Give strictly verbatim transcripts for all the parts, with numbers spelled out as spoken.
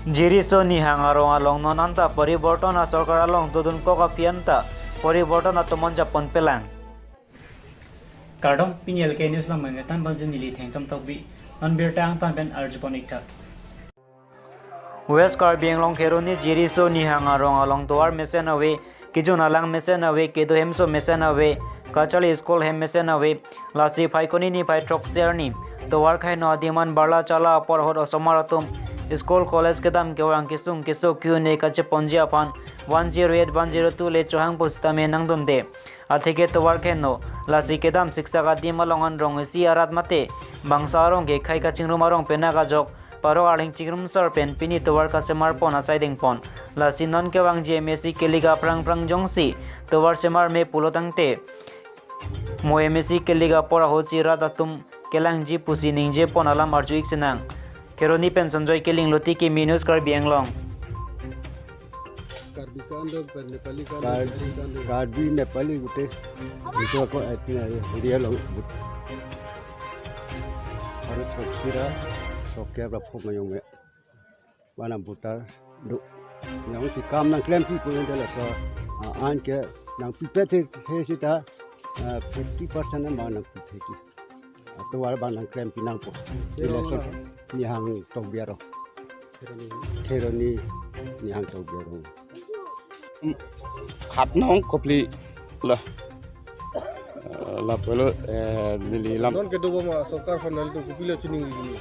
Jiriso Nihang arong along non anta poriborton asorkar along dodun kok aphi anta poriborton atomon japon pelang. Kardom, pini L K News along mangetan ponsi neli Thengtom Tokbi, non birta angtan pen arjupon iktha. West Karbi Anglong Kheroni Jiriso Nihang arong along tovar mesen ave, kejun alang mesen ave, kedo hemso mesen ave, kacharli school hem mesen ave, lasi Phaikuni niphai throksi arni tovar khei no adiman barla chala apor ahut osomar atum school college kedam kevang kesung keso ke-un-e kacheponji aphan one zero eight one zero two le chohang pusitame nangdunde. Atheke tovar khei no, lasi kedam siksak adim along an rong isi arat mate bangso arong ke khei kachingrum arong pen akajok parok arleng chingrum sar pen pini tovar kasemar pon asai dengpon. Lasi non kevangji M A C kelik aphrang phrang jongsi tovar semar me pulo tangte, mo M A C kelik apor ahutsi rat atum kelangji pusi ningjepon alam arju-ik sinang. Kheroni pen Sanjoy Killing, Loti Kimi News, Karbi Anglong. Karbi kando, Nepali kando, Kar-, Bihari kando. Karbi, Nepali gute. Itu ako etnia ya, India lo. Harus sok sira, sok kya berapa mayong me. Mana butar do. Yang si kam nangklempi punya adalah so, ah, an ke nangpipet si, si sita, ah, fifty percent mana nangpipet si. Atovar abang nangklempi nangpo. Kheroni. Election Nihang Tokbi arong. Kheroni. Kheroni Nihang Tokbi arong. Hat nong kopli la. Eh, la pelo, eh, neli lam. Non kedo boma sorkar aphan nelitum kopilo chiningri.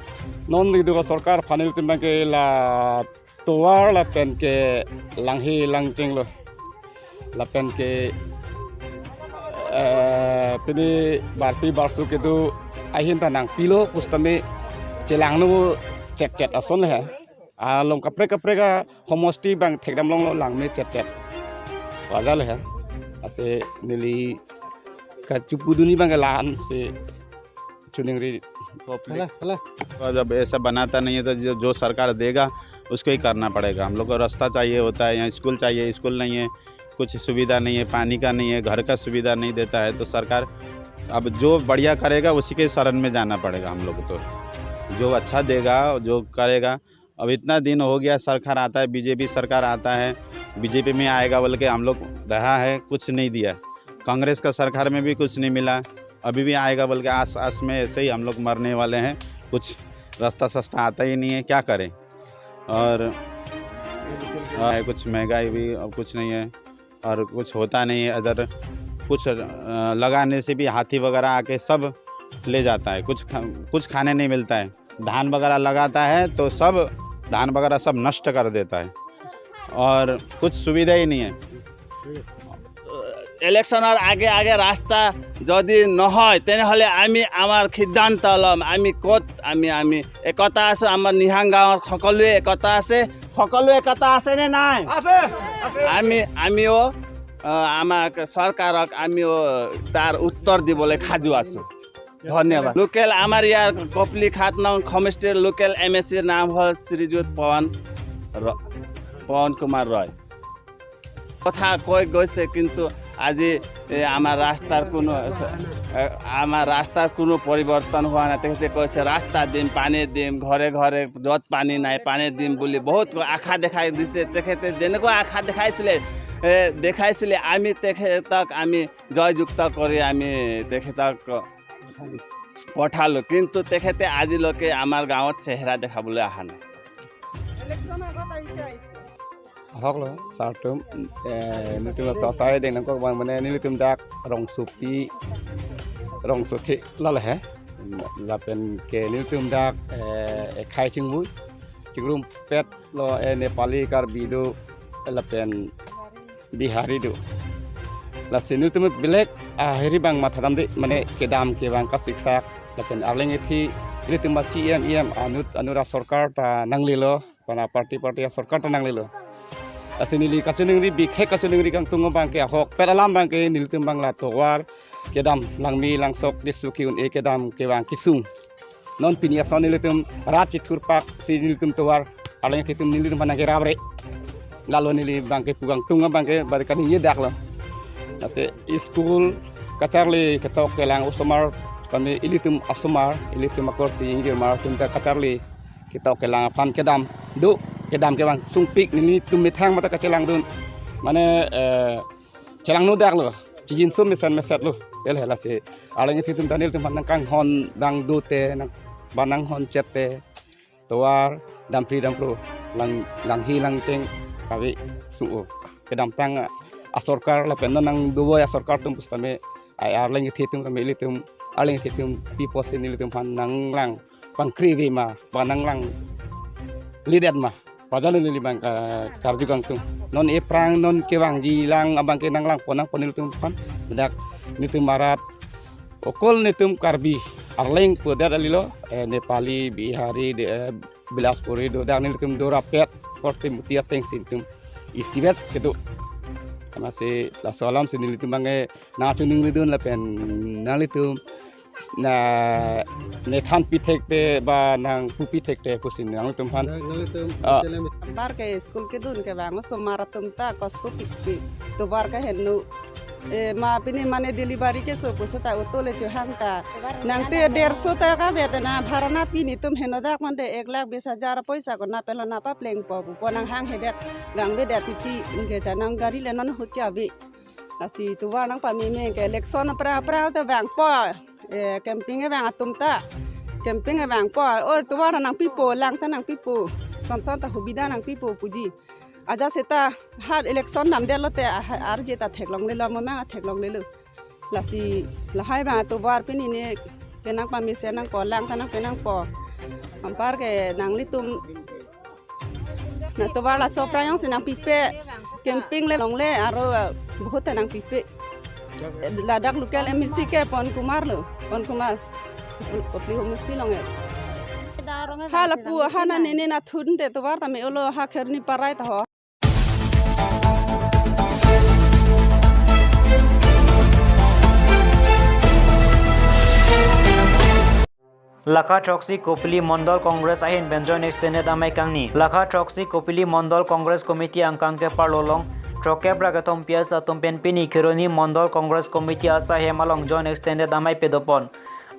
Non kedo sorkar aphan nelitum abang ke la tovar lapen ke langhe langcheng lo. Lapen ke, eh, pini barpi barsu kedo ahin ta nangpilo pusitame chelangno chetchet ason le he. Along kaprek kaprek ahomosti abang thekdam longlo, langme chetchet. Wajar le he. Lasi neli kachepudunji abang ke la-an si chiningri. Public हेला, हेला। और जब ऐसा बनाता नहीं है तो जो, जो सरकार देगा उसको ही करना पड़ेगा। हम लोग को रास्ता चाहिए होता है, यहाँ स्कूल चाहिए, स्कूल नहीं है, कुछ सुविधा नहीं है, पानी का नहीं है, घर का सुविधा नहीं देता है, तो सरकार अब जो बढ़िया करेगा उसी के शरण में जाना पड़ेगा हम लोग को। तो जो अच्छा देगा, जो करेगा, अब इतना दिन हो गया, सरकार आता है, बीजेपी सरकार आता है, बीजेपी में आएगा बोल के हम लोग रहा है, कुछ नहीं दिया। कांग्रेस का सरकार में भी कुछ नहीं मिला, अभी भी आएगा बोल के आस, आस में ऐसे ही हम लोग मरने वाले हैं। कुछ रास्ता सस्ता आता ही नहीं है, क्या करें? और, और कुछ महंगाई भी, अब कुछ नहीं है। और कुछ होता नहीं है इधर। कुछ, अ, लगाने से भी हाथी वगैरह आके सब ले जाता है, कुछ खा-, कुछ खाने नहीं मिलता है। धान वगैरह लगाता है तो सब धान वगैरह सब नष्ट कर देता है और कुछ सुविधा ही नहीं है। ইলেকশ্যনৰ আগে আগে ৰাস্তা যদি নহয়, তেনেহ'লে আমি আমাৰ সিদ্ধান্ত ল'ম। আমি ক'ত, আমি, আমি একতা আছো, আমাৰ নিহাং গাঁৱৰ সকলোৱে একতা আছে। সকলোৱে একতা আছে নে নাই? আছে, আছে। আমি, আমিও, আহ, আমাক চৰকাৰক আমিও তাৰ উত্তৰ দিবলৈ সাজু আছো। ধন্যবাদ। লোকেল আমাৰ ইয়াৰ কপলি সাত নং সমষ্টিৰ লোকেল এম এ চিৰ নাম হ'ল শ্ৰীযুত পৱন ৰ-, পৱন কুমাৰ ৰয়। কথা কৈ গৈছে, কিন্তু আজি, এ, আমাৰ ৰাস্তাৰ কোনো, এ, আমাৰ ৰাস্তাৰ কোনো পৰিৱৰ্তন হোৱা নাই। তেখেতে কৈছে, "ৰাস্তা দিম, পানী দিম, ঘৰে ঘৰে য'ত পানী নাই, পানী দিম" বুলি বহুত আশা দেখাই দিছে। তেখেতে যেনেকুৱা আশা দেখাইছিলে, এ, দেখাইছিলে, আমি তেখেতক আমি জয়যুক্ত কৰি আমি তেখেতক পঠালো, কিন্তু তেখেতে আজিলৈকে আমাৰ গাঁৱত চেহেৰা দেখাবলৈ অহা নাই। ইলেকশ্যন আগত আহিছে, আহিছে। Ahok lo, sartum, eh, nelitum laso asai deng nangkok abang mane nelitum dak Rongsopi, Rongsothi lo le he. Lapen ke nelitum dak, eh, ekhai chingvui, chingrumpet lo, eh, Nepali, Karbi do, lapen Bihari do. Lasi nelitum belek ahiri abang mathadamde, mane kedam kevang kasiksak, lapen arleng ethi, nelitum ba C E M, E M, anut, anura sorkar ta nanglelo, pana party party asorkar ta nanglelo. Lasi neli kachiningri, bikhek kachiningri kangtung abang ke ahokpet alam abang ke nelitum abang la tovar kedam langme langsok keso ke-un-e kedam kevang kesung. Non pini ason nelitum rat chithurpaksi nelitum tovar arleng ethi atum nelitum aphan nangkerapre. Lalo neli abang ke pu kangtung abang ke bari kaningje dak lo. Lasi school kacharli ketok kelang osomar kami ilitum asomar, ilitum akorte ingjirmar atum ta kacharli ketok kelang aphan kedam do. kedam kevang sungpik, nelitum methang mate kachelangdun. Mane, eh, chelangno daklo. Chijinso mesen mesetlo. Del hela si. Arleng kethe atum ta nelitum aphan nangkanghon dang dote, nang, ba nanghon chette. Tovar, dampri dampro, lang, langhi langcheng, kave su-o. Kedamtang asorkar lapen non nang dovoi asorkar atum pusitame, ai arleng kethe atum kami ilitum, arleng kethe atum pi pusi nelitum aphan nanglang pangkri ave ma, ba nanglang lidet ma. Pajal neli abang ka-, karju kangtung. Non ephrang non kevangji lang abang ke nanglangpon nangpo nelitum aphan. Dak nelitum arat okol nelitum Karbi arleng pu det kalilo, eh, Nepali, Bihari, de, eh, Bilaspuri do, dak nelitum dorapet, korte muti ateng si nelitum isivet kedo. Amatsi laso alam si nelitum abang ke nangchiningridun lapen nanglitum na ne thanpi thekte ba nangpupi thekte pusi nangtum aphan. Nang, nanglitum Ah. Hotel em- Anpar ke school kedun kevang osomar atum ta kosko pikpik. Tovar ke henlo. Eh, ma pini mane delivery keso pusita auto le chohang ta. Nangte derso ta kavet na bhara na pini tum henodak mande ek lakh bis hajar poisa ko na pelo na paplengpo pu nanghanghedet. Gangvedet titi ingke chanang gari le non ahut ke ave. Lasi tovar nangpameme ke election aphrang aphrang ta vangpo. Eh, camping kevang atum ta. Camping kevangpo. O tovar nangpipo, lang ta nangpipo. Sonson ta hubida nangpipo puji. Ajat seta ha election namdetlo te, ah, arje ta theklonglelo, momang theklonglelo. Lasi lahai abang tovar pini ne penang pamesen nangpo, lang ta nangpenangpo. Anpar ke nanglitum na tovar laso aphrang jongsi nangpipe. Camping le longle aro, ah, bahut ta nangpipe. Ladak local M A C ke Pon Kumar lo, Pon Kumar. Kopili homusti along e. Ha lapu ha na nene na thunte tovar ta me-olo ha Kheroni parai ta ho. Lakha throksi Kopili Mondol Congress ahin pen Joint Extended amei kangni. Lakha throksi Kopili Mondol Congress Committee angkang keparlo along throkkep ra kethom P S atum pen pini Kheroni Mondol Congress Committee asai hem along Joint Extended amei padopon.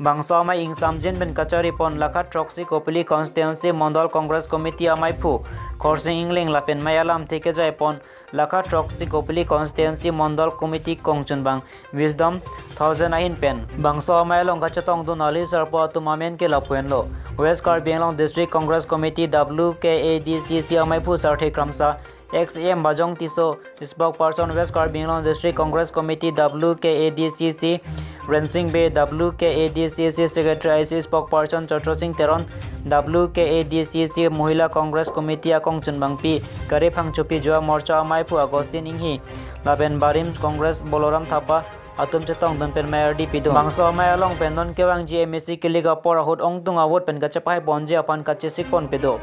Bangso amei ingsamjin pen kacharipon Lakha throksi Kopili Constituency Mondol Congress Committee ameiphu Khorsing Engleng lapen mei alamthe kejaipon Lakha throksi Kopili Constituency Mondol Committee kongchunbang Wisdom Thousand ahin pen. Bangso amei along kachetongdun ali sarpo atum amen ke lapu henlo: West Karbi Anglong District Congress Committee, W K A D C C ameiphu Sarthe Kramsa, ex E M Bajong Tisso, spokesperson West Karbi Anglong District Congress Committee, W K A D C C, Rensing Bey, W K A D C C secretary I C spokesperson Chotro Sing Teron, W K A D C C Mohila Congress Committee akongchunbangpi Kare Phangchopi, Yuva Morcha ameiphu Augustine Inghi lapen Barim Congress Boloram Thapa atum chetongdun pen mei ardi pidun. Bangso amei along pen non kevangji M A C kilik apor ahut ongdung avote pen kachepahaiponji aphan kachesikpon pado.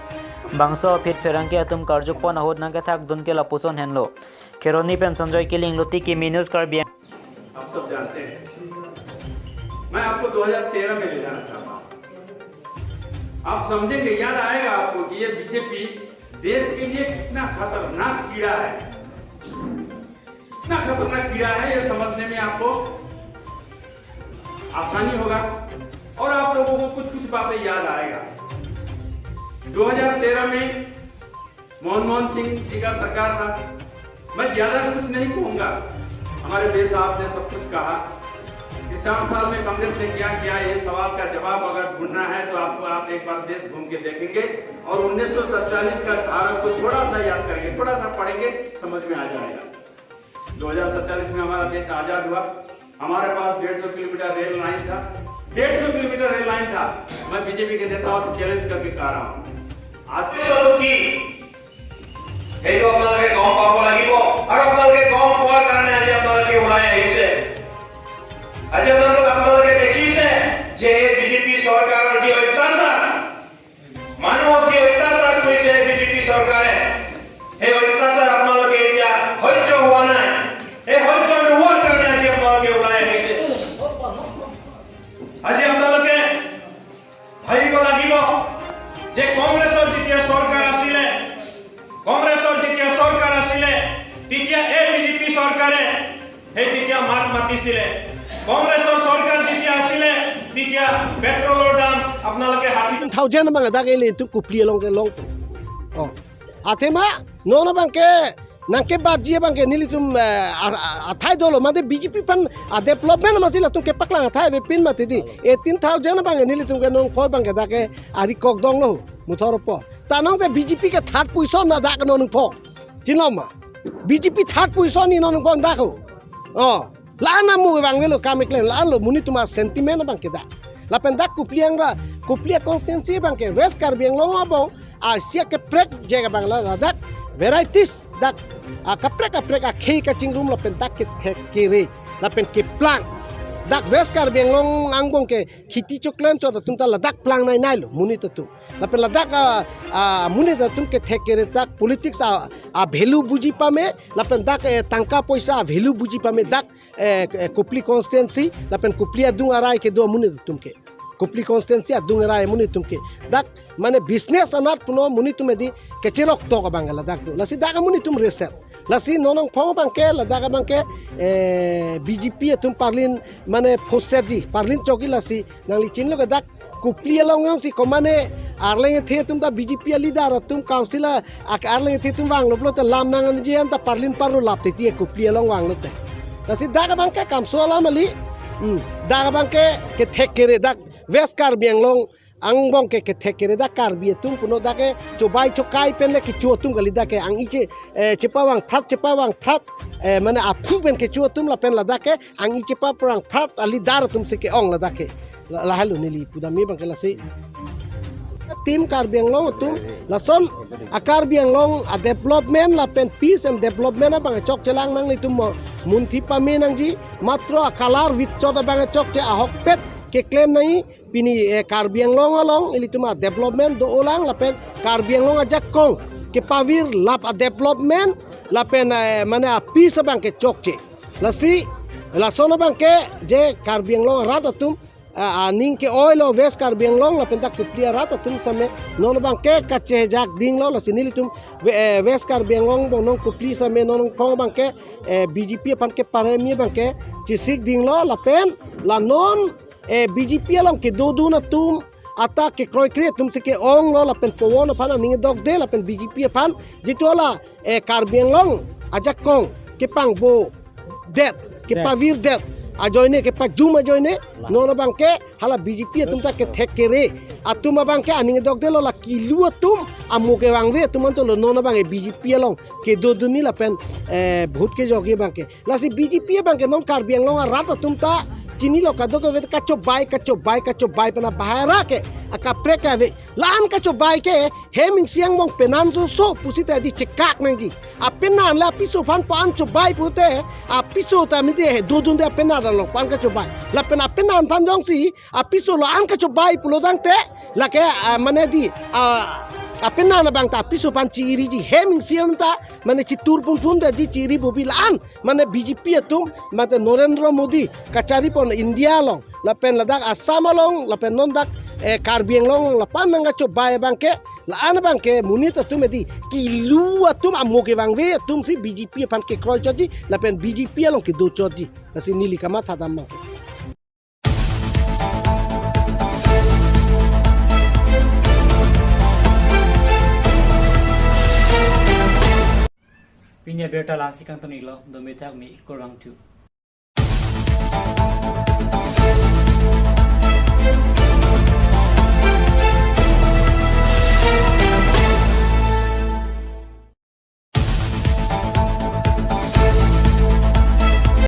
Bangso aphi pherangke atum karjupon ahut nangkethakdun ke lapuson henlo. Kheroni pen Sanjoy Killing, Luti Kimi News, Karbi Anglong. आप सब जानते हैं, मैं आपको दो हज़ार तेरह में ले जाना चाहता हूँ। आप समझेंगे, याद आएगा आपको कि ये बीजेपी देश के लिए कितना खतरनाक कीड़ा है, कितना खतरनाक कीड़ा है, ये समझने में आपको आसानी होगा और आप लोगों को कुछ कुछ बातें याद आएगा। दो हज़ार तेरह में मनमोहन सिंह जी का सरकार था। मैं ज्यादा कुछ नहीं कहूंगा, हमारे भाई साहब ने सब कुछ कहा। इस चार साल में कांग्रेस ने क्या किया, ये सवाल का जवाब अगर ढूंढना है तो आपको, आप एक बार देश घूम के देखेंगे और उन्नीस सौ सैंतालीस का धारा को थोड़ा सा याद करेंगे, थोड़ा सा पढ़ेंगे, समझ में आ जाएगा। दो हज़ार सैंतालीस में हमारा देश आजाद हुआ, हमारे पास डेढ़ सौ किलोमीटर रेल लाइन था, डेढ़ सौ किलोमीटर रेल लाइन था। मैं बीजेपी के नेताओं से चैलेंज करके कह रहा हूँ, आज কি চলুক কি, সেইটো আপোনালোকে গম পাব লাগিব। আৰু আপোনালোকে গম পোৱাৰ কাৰণে আজি আপোনালোকে ওলাই আহিছে। আজি আপোনালোক, আপোনালোকে দেখিছে যে এই বিজেপি চৰকাৰৰ যি অত্যাচাৰ, মানুহক যি অত্যাচাৰ কৰিছে বিজেপি চৰকাৰে, সেই অত্যাচাৰ আপোনালোকে এতিয়া সহ্য হোৱা নাই। সেই সহ্য নোহোৱাৰ কাৰণে আজি আপোনালোকে ওলাই আহিছে। আজি আপোনালোকে ভাবিব লাগিব যে কংগ্ৰেছৰ যেতিয়া চৰকাৰ আছিলে, কংগ্ৰেছৰ যেতিয়া চৰকাৰ আছিলে, তেতিয়া এই বিজেপি চৰকাৰে সেই তেতিয়া মাত মাতিছিলে। কংগ্ৰেছৰ চৰকাৰ যেতিয়া আছিলে, তেতিয়া পেট্ৰলৰ দাম আপোনালোকে ষাঠি Thousand abang dak ilitum Kopili along kelong. Oh. Athema non abangke nangkebatji abangke nelitum, eh, a, a, athai dolo mate B J P aphan a development amatsi latum kepaklang athai avepin mati di. Eighteen thousand abangke nelitum ke nongpho abangke dak ke ari kok donglo muthor po. Ta nong te B J P ke third position na dak nongpho. Chinlo ma? B J P third position ni nongpho dak ho. Oh. La-an amu vangvelo kam keklem, la-an lo monit atum a sentiment abangke dak. Lapen dak Kopili angra, Kopili constituency abangke West Karbi Anglong angbong, asia kaprek jaga abang la, ladak varieties dak, a, kaprek kaprek akhei kachingrum lapen dak kethek kere, lapen keplang. Dak West Karbi Anglong angbong ke kheti choklemchot atum ta ladak plang nainai lo monit atum. Lapen ladak a, a, monit atum kethek kere dak politics a, a value buji pame, lapen dak, eh, tangka poisa a value buji pame dak, eh, eh, Kopili constituency, lapen Kopili adung arai kedo amonit atum ke. Kopili constituency adung arai amonit atum ke. Dak mane business anat puno monit atum edi kechirok tok abang ladak do. Lasi dak amonit atum reset. Lasi non nongpho abangke, ladak abangke, eh, B J P atum parlin mane phosetji, parlin chokji lasi nangli chinilo ke dak Kopili along jongsi komane arleng ethe atum ta B J P a leader atum council a, ak arleng ethe atum vanglo pulote lam nangji an ta parlin parlo lap titi Kopili along vanglo te. Lasi dak abangke kamso alam kali. Hmm. Dak abangke kethek kere dak West Karbi Anglong angbong ke kethek kere dak Karbi atum puno dak ke chobai chokai pen le kecho atum kali dak ke ang-i che, eh, chepavang phat chepavang phat, eh, mane aphu pen kecho atum lapen ladak ke ang-i chepavang phat a leader atum si ke-ong ladak ke. La, lahelo neli pudam abangke lasi. Team Karbi Anglong atum lason a Karbi Anglong a development lapen peace and development abang chokche lang nanglitum mo munthi pame nangji, matro a color vitchot abang chokche ahokpet keklem nangji. Pini, eh, Karbi Anglong along ilitum a development do-olang lapen Karbi Anglong ajakong kepavir lap a development lapen, eh, mane a peace abangke chokche. Lasi lason abangke je Karbi Anglong arat atum, ah, aning ke-oilo West Karbi Anglong lapen dak Kopili arat atum same non abangke kachejak dinglo. Lasi nelitum we-, eh, West Karbi Anglong angbong non Kopili same non nongpho abangke, eh, B J P aphan keparemi abangke chesik dinglo lapen la non, eh, B J P along kedodun atum ata kekroikre atum si ke-onglo lapen povo aphan aning dokde lapen B J P aphan jitu hala, eh, Karbi Anglong ajakong kepangbodet, kepavirdet ajoine, kepajum ajoine non abangke hala B J P atum ta kethek kere atum abangke aning dokdelo, la kilu atum amo kevangve atum anchotlo non abangke B J P along kedodunji lapen, eh, vote kejokji abangke. Lasi B J P abangke non Karbi Anglong arat atum ta chinilo kadokave kachobai, kachobai, kachobai pen abahai ra ke akaprek ave. La-an kachobai ke hem isi angbong penan soso pusita di chekak nangji. Apenan le apiso aphan pan chobai pute, apiso ta mite dodunde apenan along pan kachobai. Lapen apenan aphan jongsi apiso la-an kachobai pulo tangte, lake, ah, mane di, ah, apenan abang ta apiso aphan chi-iriji, hem isi an ta mane chitur punpun daji chi-iri bobi la-an mane B J P atum mate Narendra Modi kacharipon India along lapen ladak Assam along lapen non dak, eh, Karbi Anglong along lapan nangkachobai abangke, la-an abangke monit atum edi kilu atum amo kevangve atum si B J P aphan kekroichotji lapen B J P along kedochotji. Lasi neli kamatha dam abangke. Pini abirta lasi kangton-iklo, dome thak mi kurang tu.